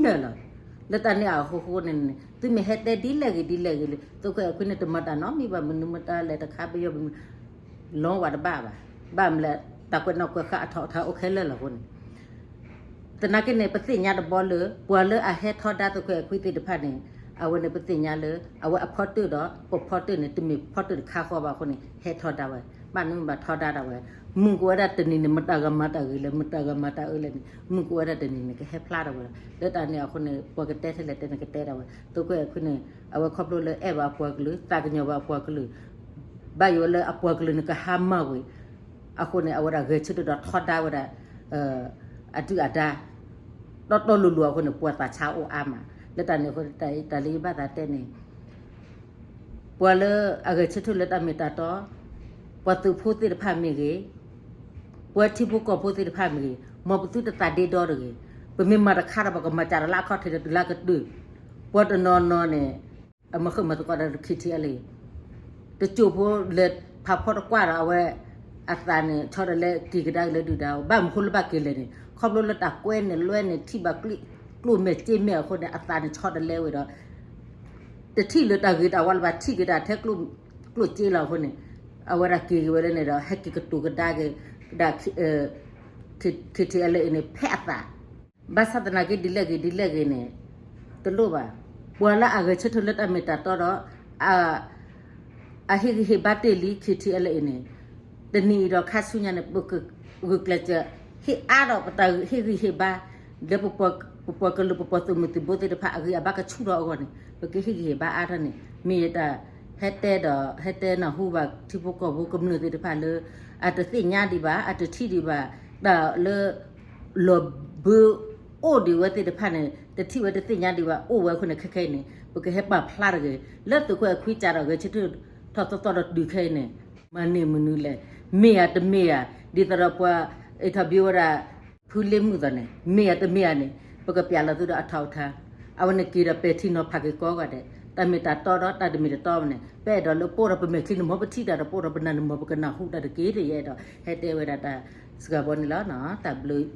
လၢာ်လီၤ. လၢတၢ်န့ၣ်အဃိဃိန့ၣ် သုမ့ၢ်ဟဲတဲဒ်လဲၣ်ဂ့ၤဒ်လဲၣ်ဂ့ၤလံ သုးခိၣ်အဲၣ်ခွံန့ၣ် တမၤတၢ်နီတမံၤဘၣ် မနုၤမတၤလဲၣ် တခါပယီၤ လီၤဝဲတဘၣ်ဘၣ်. ဘၣ်မနုၤလဲၣ် တၢ်ကွဲးနီၣ်ကွဲးဃါအထီၣ်အထါအိၣ်ခဲလၢာ်လီၤအဃိန့ၣ် သနာ်က့န့ၣ် ပသ့ၣ်ညါတဘျီလၢ ပှၤလၢအဟဲထီဒါသုးခိၣ်အဲၣ်ခွံသ့ၣ်တဖၣ်န့ၣ် အဝဲန့ၣ်ပသ့ၣ်ညါလၢ အဝဲအဖီတၢၣ်ဒီး ပဖီတၢၣ်န့ၣ် တမ့ၢ်ဖီတၢၣ်တခါဃီဘၣ်အဃိန့ၣ် ဟဲထီဒါဝဲ, ဘၣ်မနုၤဘၣ်ထီဒါဒၣ်ဝဲ, မုၢ်ကအိၣ်ဝဲဒၣ်တနံၤန့ၣ် မတၤဂၤမၤတၢ်ဂ့ၤလဲၣ်, မတၤဂၤမၤတၢ်အၢလဲၣ်န့ၣ် မုၢ်ကအိၣ်ဝဲဒၣ်တနံၤန့ၣ် ကဟဲဖျါထီၣ်ဝဲလီၤ. လၢတၢ်န့ၣ်အဃိန့ၣ် ပှၤကတဲထဲလဲၣ်တဲန့ၣ် ကတဲဒၣ်ဝဲ, သုးခိၣ်အဲၣ်ခွံန့ၣ် အဝဲခီဖျိလၢအဲၣ်ဘၣ်အပှၤကလုာ်, သးကညီၤဘၣ်အပှၤကလုာ်, ဘၣ်ယိၣ်ဝဲလၢအပှၤကလုာ်န့ၣ် ကဟါမၢ်ဝဲအဃိန့ၣ် အဝဲဒၣ်ဂဲၤဆၢထၢၣ်ဒီးထီဒါဝဲဒၣ် အဒုၣ်အဒါ တီတီလိၤလိၤအဃိန့ၣ် ပှၤသးဆါအိၣ်အါမး. လၢတၢ်န့ၣ်အဃိ တၢ်လၢယဘၣ်သးတဲန့ၣ် ပှၤလၢအဂဲၤဆၢထၢၣ်လၢတၢ်မ့ၢ်တၢ်တီ, ပှၤသုးဖိသ့ၣ်တဖၣ်မ့ၢ်ဂ့ၤ, ပှၤထံဖိကီၢ်ဖိသ့ၣ်တဖၣ်မ့ၢ်ဂ့ၤ, မ်ပသုတသးဒ့ဒီတဂ့ၤ. ပမ့ၢ်မၤတခါဒီး ပကမၤစၢ်ဒီးလၢအခီၣ်ထံးဒီးတုၤလၢကတုၤ, ပှၤတနီၤနီၤန့ၣ် အမၤဃုာ်မၤသကိးဒီး ခံထံအလံ, တစိၢ်ဖိလဲၤဖးဖီတကွၢ်ဒီး အဝဲအသးန့ၣ် ဆီတလဲက့ၤကဒါက့ၤလၢဒုၣ်ဒါအအိၣ်, ဘၣ်မနုၤဃိလၢဘၣ်က့ၤလဲၣ်န့ၣ် ခီဖျိလၢတၢ်ကွဲန့ၣ်လွဲန့ၣ် ထံၣ်ဘၣ်ကျိၣ်မဲာ်စ့မဲာ်အဃိန့ၣ် အသးန့ၣ်ဆီတလဲဝဲဒီး တထံၣ်လၢတၢ်ဂ့ၤတၢ်ဝါလၢၤဘၣ်, ထံၣ်က့ၤတၢ်ထဲကျိၣ်စ့လီၤအဃိန့ၣ် အဝဲဒၣ်က့ၤက့ၤဝဲလၢန့ၣ်ဒီး ဟဲက့ၤကတိၤကဒါက့ၤဒၣ် ခံထံအလံအံၤန့ၣ် ဖဲအသး ဘၣ်ဆၣ်သနာ်က့ ဒ်လဲၣ်ဂ့ၤဒ်လဲၣ်ဂ့ၤန့ၣ် တလိၣ်ဘၣ်. ပှၤလၢအဂဲၤဆၢထၢၣ်လၢတၢ်မ့ၢ်တၢ်တီဒီး အဟ့ၣ်ဂံၢ်ဟ့ၣ်ဘါတ့ၢ်လံ ခံထံအလံအံၤန့ၣ် တနံၤအံၤဒီးခါဆူညါန့ၣ် ပကဂုာ်ကျဲးစၢး ဟ့ၣ်အါဒီးပတၢ်ဟ့ၣ်ဂံၢ်ဟ့ၣ်ဘါ လၢပပှၤကလုာ် ပပှၤသုးမုၢ်သံၣ်ဘိသ့ၣ်တဖၣ် အဂံၢ်အဘါကဆူၣ်ထီၣ်အဂီၢ်န့ၣ် ပကဟ့ၣ်ဂံၢ်ဟ့ၣ်ဘါအါထီၣ်န့ၣ် မ့ၢ်ယတၢ်ဟဲတဲဒီး ဟဲတဲနၢ်ဟူဘၣ်ထံဖိကီၢ်ဖိကမျၢၢ်သ့ၣ်တဖၣ်လၢ အတသ့ၣ်ညါဒံးဘၣ် အတထံၣ်ဒံးဘၣ် တၢ်လၢ လီၤဘၢအိၣ်ဒံးဝဲသ့ၣ်တဖၣ်န့ၣ် တထံၣ်ဝဲတသ့ၣ်ညါဒံးဘၣ် အိၣ်ဝဲအဃိန့ၣ် ခဲခဲအံၤန့ၣ် ပကဟဲပာ်ဖျါတဂ့ၤ လၢသုးခိၣ်အဲၣ်ခွံစးဒီး ဂဲၤဆၢထၢၣ်ထီၣ်သီသီဒီးတုၤခဲအံၤန့ၣ် မၤန့ၢ်မနုၤလဲၣ် မ့ၢ်ဧါတမ့ၢ်ဧါ ဒ်သိးဒီးပှၤ interview ဝဲဒၣ် ဖုလ့မုၢ်သိးန့ၣ် မ့ၢ်ဧါတမ့ၢ်ဧါန့ၣ် ပကပျးလီၤသုဒီးအထီအထါ အဝဲန့ၣ်က့ၤဒီးပဲာ်ထံနီၤဖးက့ၤကိးဂၤဒဲး တၢ်မ့ၢ်တၢ်တီဒီးတၢ်တမ့ၢ်တတီန့ၣ် ပအဲၣ်ဒိးလၢပအိၣ်ဒီးပမဲာ်ချံန့ၣ် မ်ပထံၣ်တၢ်ဒီးပအိၣ်ဒီးပနၢ်န့ၣ် မ်ပကနၢ်ဟူတၢ်တက့ၢ်တယအဲၣ်ဒိး ဟဲတဲဝဲဒၣ်တၢ်စှၤဘီန့ၣ်လီၤ တၢ်ဘျုး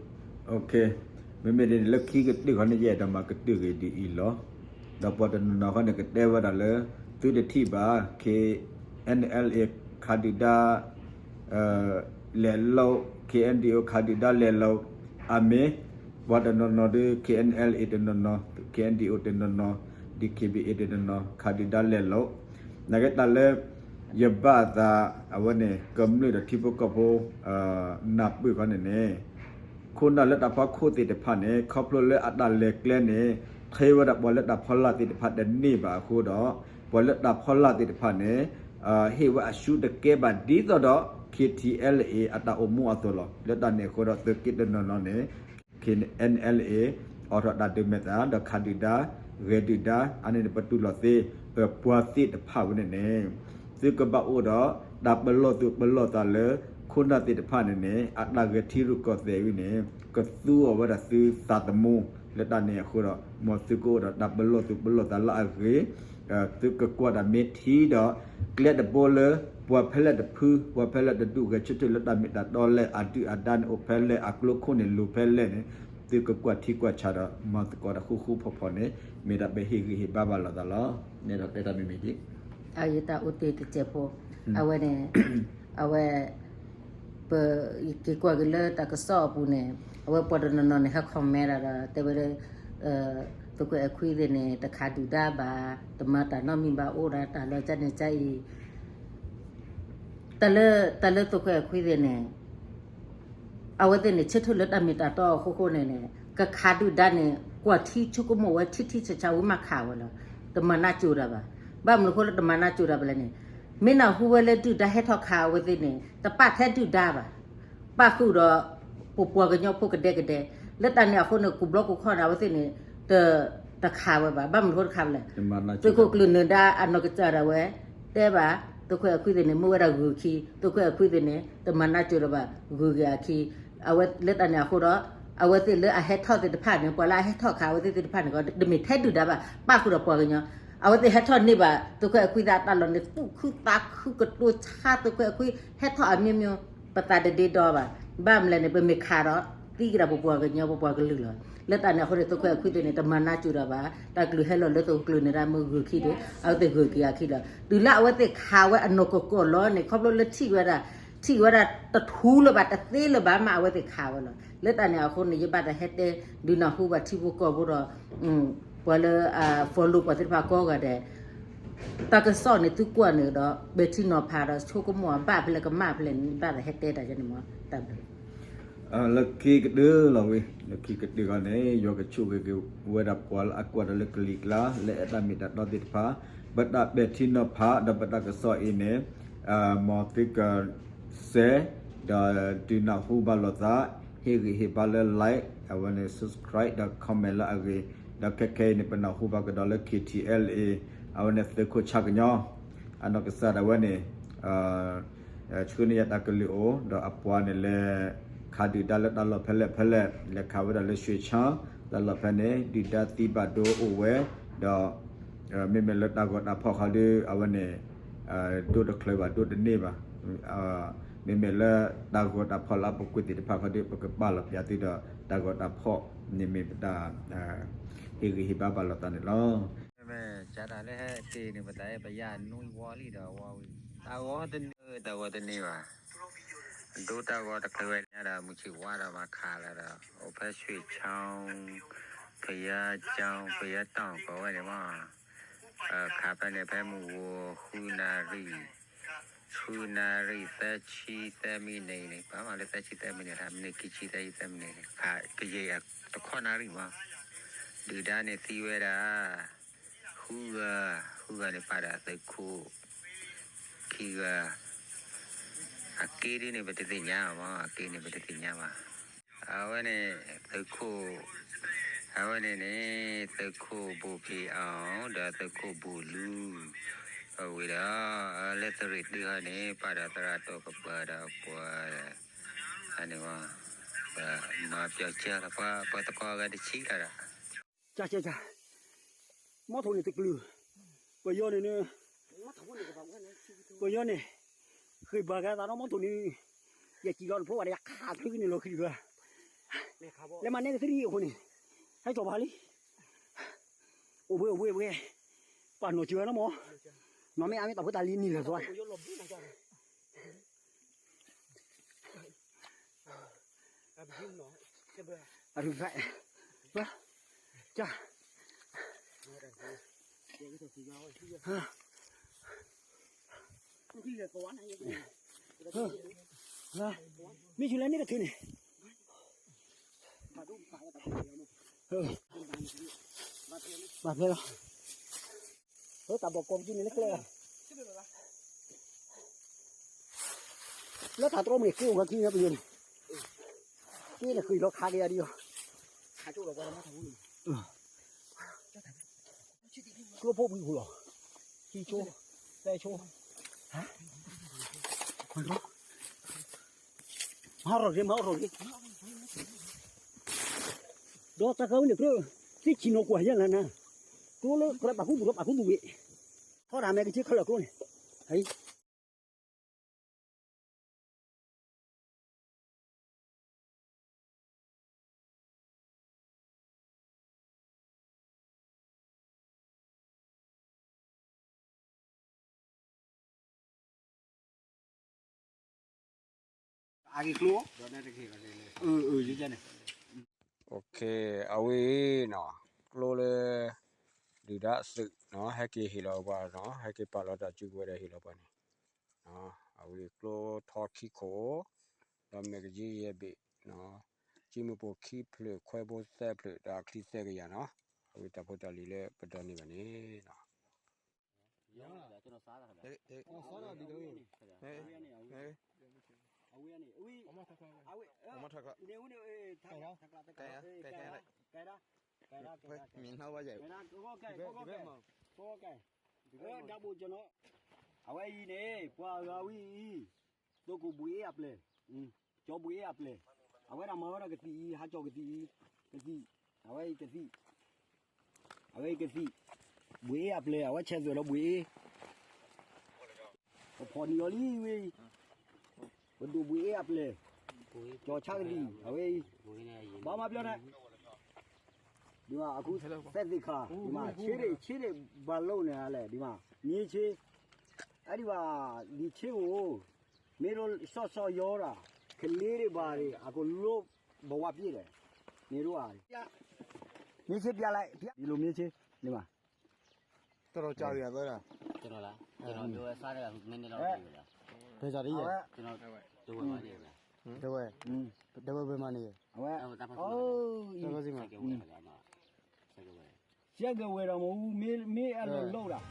မ့မ့ၢ်ဒ်န့ၣ် လၢခံကတၢၢ်ခီန့ၣ် ယအဲၣ်ဒိးမၤကတၢၢ်ဂ့ၤဒ်အံၤလီၤ. ဒီးပှၤတနီၤနီၤခီန့ၣ် ကတဲဝဲဒၣ်လၢ သုတထံၣ်ဘၣ် K N L A ခးဒုၣ်ဒါ လဲၤလိာ် K N D O ခးဒုၣ်ဒါလဲၤလိာ် အမ့ၢ် ပှၤတနီၤနီၤဒီး K N L A တနီၤနီၤ K N D O တနီၤနီၤ D K B A တနီၤနီၤ ခးဒုၣ်ဒါလဲၤလိာ် နာ်က့တၢ်လၢ ယဘၣ်သး အဝဲန့ၣ် ကမျၢၢ်ဒီးထံဖိကီၢ်ဖိ နၢ်ပၢၢ်ခီန့ၣ်န့ၣ် ခိၣ်နၢ်လၢတၢ်ဖီခိၣ်သ့ၣ်တဖၣ်န့ၣ် ခီဖျိလၢအတၢ်လဲၤကျဲန့ၣ် ထံၣ်ဝဲဒၣ်ပှၤလၢတၢ်ဖီလာ်သ့ၣ်တဖၣ်တန့ၢ်ဘၣ်အဃိဒီး ပှၤလၢတၢ်ဖီလာ်သ့ၣ်တဖၣ်န့ၣ် ဟ့ၣ်ဝဲအစုတကဲဘၣ်ဒ်သိးဒီး K T L A အတၢ်အိၣ်မူအသိးလီၤ. လၢတၢ်န့ၣ်အဃိဒီး သုးက့တနီၤနီၤန့ၣ် K N L A အိးထီၣ်တၢ်ဒုးမဲာ်သၣ် ဒီးခးဒုၣ်ဒါ ဂဲၤဒုၣ်ဒါ အန့ၣ်န့ၣ် ပတူၢ်လိာ်သ့ ပပှၤသ့ၣ်တဖၣ်ဝဲန့ၣ်န့ၣ် သုကဘၣ်အိၣ်ဒီး တၢ်ပလီၢ်သူၣ်ပလီၢ်သးလၢ ခိၣ်နၢ်သ့ၣ်တဖၣ်န့ၣ်န့ၣ် အတၢ်ဂဲၤထံရူၢ်ကီၢ်သဲးဝဲန့ၣ် ကသူအီၤဝဲဒၣ်သုသးသမူ လၢတၢ်န့ၣ်အဃိဒီး မ်သုကအိၣ်ဒီးတၢ်ပလီၢ်သူၣ်ပလီၢ်သးလၢအဂ့ၤ သုကကွၢ်တၢ်မ့ၢ်ထံဒီး ကျဲတဘိလၢ ပှၤဖဲလဲၣ်တဖု ပှၤဖဲလဲၣ်တဒူၣ်ဂဲၤဆၢထၢၣ်လၢတၢ်မ့ၢ်တၢ်တီလဲၣ် အဒုၣ်အဒါန့ၣ်အိၣ်ဖဲလဲၣ် အကျိခိၣ်န့ၣ်လိၤဖဲလဲၣ်န့ၣ် သုကကွၢ်ထံကွၢ်ဆးဒီး မၤသကိးတၢ်ဃူဃူဖိးဖိးန့ၣ် မ့ၢ်ဒၣ်ပဟ့ၣ်ဂံၢ်ဟ့ၣ်ဘါဘၣ်လိာ်သးလီၤ. န့ၣ်ဒီးတဲတၢ်မ့ၢ်မ့ၢ်က့ ယတၢ်အိၣ်တ့ၢ်တစဲးဖိ အဝဲန့ၣ် အဝဲ ပ ယက့ၤကွၢ်က့ၤလၢတၢ်ကစီၣ်အပူၤန့ၣ် အဝဲပှၤတနီၤနီၤန့ၣ် ဟဲ comment ဒၣ်ဒီး တဲဝဲလၢ သုးခိၣ်အဲၣ်ခွံသ့ၣ်န့ၣ် တခးဒုၣ်ဒါဘၣ် တမၤတၢ်နီတမံၤဘၣ် အိၣ်ဒၣ်တၢ်လီၤကၢ်န့ၣ်ကၢ်အံၤ တၢ်လၢ တၢ်လၢသုးခိၣ်အဲၣ်ခွံသ့ၣ်န့ၣ် အဝဲသ့ၣ်န့ၣ် ဆၢထၢၣ်လၢတၢ်မ့ၢ်တၢ်တီအဃိဃိန့ၣ်န့ၣ် ကခးဒုၣ်ဒါန့ၣ် ကွၢ်ထံဆိကမိၣ်ဝဲထံထံဆးဆးဝံၤမးခးဝဲလီၤ. တမၤနၢ်ကၠိၤတၢ်ဘၣ်. ဘၣ်မနုၤအဃိလၢတမၤနၢ်ကၠိၤတၢ်ဘၣ်လဲၣ်န့ၣ် မ့ၢ်နၢ်ဟူဝဲလၢဒုၣ်ဒါဟဲထီၣ်ခးအဝဲသ့ၣ်န့ၣ် တပာ်ထဲဒုၣ်ဒါဘၣ်. ပာ်ဃုာ်ဒီး ပပှၤကညီဖိကဒဲကဒဲ လၢတၢ်န့ၣ်အဃိန့ၣ် ကူၣ်ဘျီကူၣ်ခီၣ်န့ၣ် အဝဲသ့ၣ်န့ၣ် တ တခးဝဲဘၣ်. ဘၣ်မနုၤအဃိတခးဝဲလဲၣ် သုးခိၣ်ကျၢၢ်နၢၤဒါအနီၢ်ကစၢ်ဒၣ်ဝဲ တဲဘၣ် သုးခိၣ်အဲၣ်ခွံသ့ၣ်န့ၣ် မ့ၢ်ဝဲဒၣ်ဂုၤခံ သုးခိၣ်အဲၣ်ခွံသ့ၣ်န့ၣ် တမၤနၢ်ကၠိၤတၢ်ဘၣ် ဂုၤက့ၤအခံ အဝဲလၢတၢ်န့ၣ်အဃိဒီး အဝဲသ့ၣ်လၢအဟဲထီၣ်သ့ၣ်တဖၣ်န့ၣ် ပှၤလၢအဟဲထီၣ်ခးအဝဲသ့ၣ်သ့ၣ်တဖၣ်န့ၣ် တမ့ၢ်ထဲဒုၣ်ဒါဘၣ် ပာ်ဃုာ်ဒီးပှၤကညီ အဝဲသ့ၣ်ဟဲထီၣ်န့ၢ်ဘၣ် သုးခိၣ်အဲၣ်ခွံသ့ၣ်အတၢ်လီၢ်န့ၣ် သူၣ်ခုသးခုကတိၤဆါ သုးခိၣ်အဲၣ်ခွံ ဟဲထီၣ်အမျိုးမျိုး ပသးတဒ့ဒီဘၣ်. ဘၣ်မနုၤလဲၣ်န့ၣ် ပမ့ၢ်ခးဒီး သံကဒီးပပှၤကညီပပှၤကလုာ်လီၤ. လၢတၢ်န့ၣ်အဃိန့ၣ် သုးခိၣ်အဲၣ်ခွံသ့ၣ်န့ၣ် တမၤနၢ်ကၠိၤတၢ်ဘၣ်. တၢ်ကလုၢ်ဟဲလီၤလၢသုးခိၣ်ကျၢၢ်နၢၤဒါမ့ၢ်ဂုၤခံဒီး အဝဲသ့ၣ်ဂုၤက့ၤအခံလီၤ. တုၤလၢအဝဲသ့ၣ်ခးဝဲအနီၢ်ကီၢ်ကီၢ်လီၤန့ၣ် ခီဖျိလၢထံၣ်ဝဲဒၣ် ထံၣ်ဝဲဒၣ်တထူလၢၤဘၣ် တသ့လၢၤဘၣ်မး အဝဲသ့ၣ်ခးဝဲလီၤ. လၢတၢ်န့ၣ်အဃိန့ၣ် ယဘၣ်တၢ်ဟဲတဲ ဒုးနၢ်ဟူဘၣ်ထံဖိကီၢ်ဖိဒီး ပှၤလၢအ follow ပှၤသ့ၣ်တဖၣ်ကိးဂၤဒဲး, တၢ်ကစီၣ်န့ၣ်သုကွၢ်န့ၣ်ဒီး ပဲာ်ထံနီၤဖးဒီးဆိကမိၣ်အဘၣ်ဖဲလဲၣ်ကမၣ်ဖဲလဲၣ်န့ၣ် ဘၣ်သးဟဲတဲတၢ်ယဲန့ၣ်မ့ၢ် တၢ်ဘျုး လၢခံကတၢၢ်လီၤဝံၤ လၢခံကတၢၢ်ခီန့ၣ် ယွၤကဆိၣ်ဂ့ၤက့ၤဝဲဒၣ်ပှၤလၢအကွၢ်ဒီးလၢကလံၤကျါ လၢအဲၣ်တၢ်မ့ၢ်တၢ်တီသ့ၣ်တဖၣ်, ပတၢ်ပဲာ်ထံနီၤဖးဒီးပတၢ်ကစီၣ်အံၤန့ၣ် မ်သုက share ဒီးဒုးနၢ်ဟူဘၣ်လိာ်သး, ဟ့ၣ်ဂံၢ်ဟ့ၣ်ဘါလၢ like အဝဲန့ၣ် subscribe ဒီး comment လၢအဂ့ၤ, ဒီးခဲခဲအံၤန့ၣ် ပနၢ်ဟူဘၣ်ကဒီးလၢ K T L A အဝဲန့ၣ်သုးခိၣ်ဆၣ်ကညီ အနီၢ်ကစၢ်ဒၣ်ဝဲန့ၣ် ဆှၢန့ၢ်ယၤတၢ်ကလုၢ်အိၣ် ဒီးအပှၤန့ၣ်လဲၤ ခးဒုၣ်ဒါလၢတၢ်လီၢ်ဖဲလဲၣ်ဖဲလဲၣ် လဲၤခးဝဲဒၣ်လၢ ရွှေချောင်း တၢ်လီၢ်ဖဲန့ၣ် ဒုၣ်ဒါသံဘၣ်ဒိအိၣ်ဝဲ, ဒီး မ့မ့ၢ်လၢတၢ်ဂီၤတၢ်ဖီၣ်ခီဒီး အဝဲန့ၣ် ဒိတချုးဘၣ် ဒိတန့ၢ်ဘၣ်. မ့မ့ၢ်လၢတၢ်ဂီၤတၢ်ဖီၣ်လၢအပူၤကွံာ်သ့ၣ်တဖၣ်ခီဒီး ပကပာ်လီၤပျးသုဒီး တၢ်ဂီၤတၢ်ဖီၣ်န့ၣ်မ့ၢ်ပတၢ် ဟ့ၣ်ဂံၢ်ဟ့ၣ်ဘါဘၣ်လိာ်သးန့ၣ်လီၤ. မ့ၢ်ကၠးတၢ်လၢဟဲက့ၤန့ၣ် ပသးပယၢ်နွံဝီလံဒီးဝီဝံၤ တၢ်ဂီၤတန့ၢ် တၢ်ဂီၤတန့ၢ်ဘၣ်. ဒိတၢ်ဂီၤတချုးဝဲန့ၣ်ဒီး မုၢ်ဆ့ၣ်ဝါဒီးမၤခးလၢဒီး အိၣ်ဖဲ ရွှေချောင်း ဘုရားကျောင်း ဘုရားတောင် ကိးဝဲန့ၣ်မး ခးဖဲန့ၣ် ဖဲမုၢ်ဂီၤ ဃုနၣ်ရံၣ် ဃုနၣ်ရံၣ် သၢဆံသၢမံးနံးန့ၣ် ပှၤမၤလၢသၢဆံသၢမံးနံး မံးနံးခံဆံ သၢဆံသၢမံးနံးန့ၣ် ခးကယဲၢ်တခီနၣ်ရံၣ်မး ဒုၣ်ဒါန့ၣ်သံဝဲဒၣ် ဃုဂၤ, ဃုဂၤန့ၣ်ပာ်ဒီးသုးခိၣ် ခံဂၤ, အက့ဒ်န့ၣ် ပတသ့ၣ်ညါဘၣ်မး အက့န့ၣ် ပတသ့ၣ်ညါဘၣ်. အဝဲန့ၣ် သုးခိၣ်, အဝဲန့ၣ်န့ၣ် သုးခိၣ်ဘိၣ်ဖံးအီၣ် ဒီးသုးခိၣ်ဘိၣ်လူ, အဝဲဒီး လၢသုးရ့ၣ်တခီန့ၣ် ပာ်ဒီးသရၣ်တိၢ်ကပၤဒီးပှၤ အန့ၣ်ဝဲ ပမၤပျီကၢလီၤ ပှၤသကိးဂၤတဆံလီၤဒီး ကၠၢ်ကၠၢ်ကၠၢ်, မီထိၣ်န့ၣ်တကလုာ်, ပယီၤန့ၣ်, ပယီၤန့ၣ်, ဃ့ၢ်ဘၣ်ကသးဒီးမီထိၣ်န့ၣ်, ယစံၣ်လီၤတဖိဝဲဒၣ် ယခးချုးန့ၣ်လီၤခံတဂၤ, လဲၤမၤနဲကသရံၣ်အဃိန့ၣ်, ဟဲကၠီၤပၤလံ, အိၣ်ဘှ့ၣ်အိၣ်ဘှ့ၣ်ဘှ့ၣ်, ပာ်နီၢ်စၢၤဝဲလီၤမး, နီၢ်မ့ၢ်အါမ့ၢ်တၢ်ဖိတၢ်လံၤနံၤလၢာ်သွဲ အရူၢ်ဖဲ, ကၠၢ်, မ့ၢ်ဆူလဲၣ်န့ၣ်ကထုးန့ၣ်, ဘၣ်ဖဲလီၤ, တၢ်ဘီၣ်ကီၢ်ပကံန့ၣ်လၢကျဲ လၢတၢ်တြီမ့ၢ်က့အိၣ်ဂၤခံန့ၣ်ပယိၤန့ၣ်, က့န့ၣ်ဃံးလီၤခးက့ၤယၤဒ်အီၤ, ကျိဖိပှံၤပူၤလီၤ, ခံဆိ, သၢဆိ, ခွံဆိ, မၤရီၣ်ဂ့ၤမၤရီၣ်ဂ့ၤ, ဒီးတၢ်ဃၤဝဲန့ၣ်ကြၢး, သ့ၣ်ဆံၣ်နီၤကွၢ်ယဲၢ်လၢနၤ, ကျိလၢကြၢးပာ်ခူသူၣ်ဒီးပာ်ခူသူၣ်ဝဲ, ထီဒၣ်မဲာ်ကဆ့ခဲလၢာ်ကျိန့ၣ်, အဂ့ၢ်ကျိ, အဝဲအံၤနီၤ, ကျိလၢ ဒုၣ်ဒါအသုးနီၤ ဟဲက့ၤဟ့ၣ်လီၤပှၤနီၤ ဟဲက့ၤပာ်လီၤတၢ်စုကဝဲၤဒီးဟ့ၣ်လီၤပှၤန့ၣ်, အဝဲကျိထီခံခိၣ်, ဒီးမဲာ်ကယံယဲၢ်ဘ့ၣ်, ကံမုၢ်ပိာ်ခံဖျၢၣ် ခွဲဘိသၢဖျၢၣ် ဒီးအချံသၢကယၤနီၤ, အဝဲတၢ်ဖိတၢ်လံၤလၢပဒိးန့ၢ်ဘၣ်န့ၣ်နီၤ အဝဲန့ၣ်, အဝဲ, အဝဲ, အဝဲ, န့ၣ်, န့ၣ်, ကဲဒၣ်, ကဲဒၣ်, ကဲဒၣ်, ကဲဒၣ်, ကဲဒၣ်, ကဲဒၣ်, ကဲဒၣ်, ကဲဒၣ်, ကဲဒၣ်, အဝဲအံၤန့ၣ်, အဝဲအံၤန့ၣ် ပှၤအဂၤဝံၤအံၤ, သုးခိၣ်ဘှံးအ့အပျဲၢ်, ကၠီဘှံးအ့အပျဲၢ်, အဝဲဒၣ်မၤဝဲဒၣ်ကသံၣ်အံၤ ဟးကၠီကသံၣ်အံၤ, ကသံၣ်, အဝဲအံၤကသံၣ် အဝဲအံၤကသံၣ်, ဘှံးအ့အပျဲၢ် အဝဲဆဲးသွဲၣ်ဒီးဘှံးအ့, ပဖီၣ်နံၤအီၤလံဝဲအံၤ, ပဒိၣ်ဘှံးအ့အပျဲၢ်, ကၠီဆါကသံၣ် အဝဲအံၤ, ဘၣ်မၤပျီန့ၣ်, ဒ်မး အခု သဲသ့ၣ်ခါ ဒ်မး ဆ့ဒ့ၣ် ဆ့ဒ့ၣ်ဘၣ်လိၣ်န့ၣ်လဲၣ် ဒ်မး မ့ၢ်ဆ့, အဒ်ဘၣ် ဒ်ဆ့အိၣ်, မ့ၢ်ဒိးစီစီယီၤဒၣ်, ကလ့ဒံးဘၣ်ဒံး အကလိဘဝပျ့ၢ်ဒီး, မ့ၢ်ဒိးဧါ, မ့ၢ်ဆ့ပျဲလဲၣ်, ဒ်လိာ်မ့ၢ်ဆ့, န့ၣ်ဘၣ်, တရီးကၢ်ဂ့ၤအသၢဒၣ်, တရီးလၢ, တရီးဒိဝဲစါတဂၤမ့ၢ်န့ၣ်လီၤ, ဖဲစးတယဲၢ်, တဝဲ, တဝဲဖဲမၤန့ၣ်, အဝဲ, တၢ်ဖီၣ်စံၣ်မး, စဲကဝဲၤဒီးမ့ၢ်အလိၤလိၤဒၣ်,